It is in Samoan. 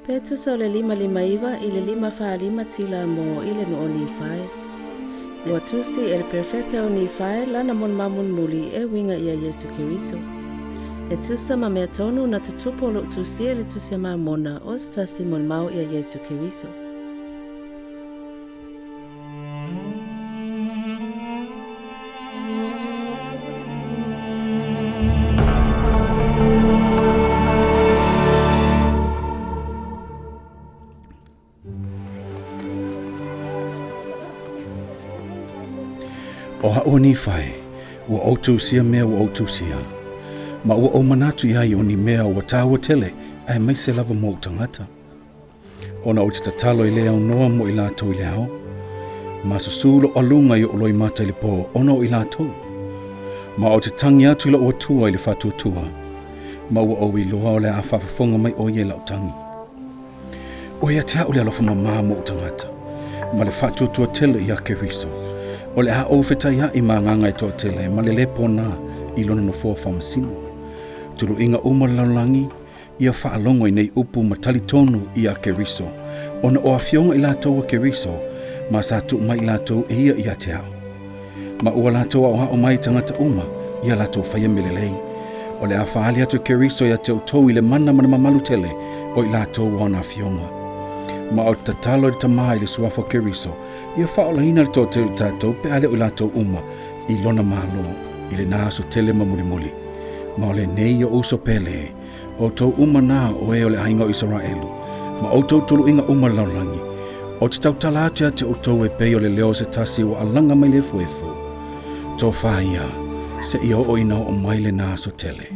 Pe tusa o le 559 i le 545 tila mo i le nuu o Nifae. Ua tusi e le perofeta o Nifae lana molimau mulimuli e uiga ia Iesu Keriso. E tusa ma mea tonu na tutupu o loo tusia i le tusi a Mamona o se tasi molimau ia Iesu Keriso. O a'u a Nifai, ua ou tusia mea ua ou tusia, ma ua ou manatu i ai o ni mea ua tāua tele aemaise lava mo ou tagata. Ona ou te tatalo i le aunoa mo i latou i le ao, ma susū lou aluga i o'u loimata i le pō ona o i latou. Ma ou te tagi atu i lou Atua i le faatuatua, ma ua ou iloa o le a faafofoga mai ʻo ia i lau tagi. Ua ia te a'u le alofa mamā mo ou tagata, ma le faatuatua tele iā Keriso, o le a ou fetaiaʻi ma agaga e toatele ma le lē pōnā i lona nofoa faamasino. Tuluʻiga uma o le lalolagi, Ia faalogo i nei upu ma talitonu iā Keriso, ona o afioga i latou a Keriso, ma sa tuu mai i latou e ia ia te a'u. Ma ua latou aʻoaʻo mai i tagata uma ia latou faia mea lelei. O le a faaali atu e Keriso ia te outou i le mana ma le mamalu tele o i latou o ana afioga. Ma o te tatalo i le Tamā i le suafa o Keriso, ia faaolaina le toatele o tatou pe a le o i latou uma i lona Malo i lena aso tele ma mulimuli. Ma o lenei o'u uso pele, Outou uma nā o e o le aiga o Isaraelu, ma outou tuluʻiga uma o le lalolagi, ou te tautala atu ia te outou e pei o le leo o se tasi ua alaga mai le efuefu. Tofā ia, seia oo ina oo mai lenā aso tele.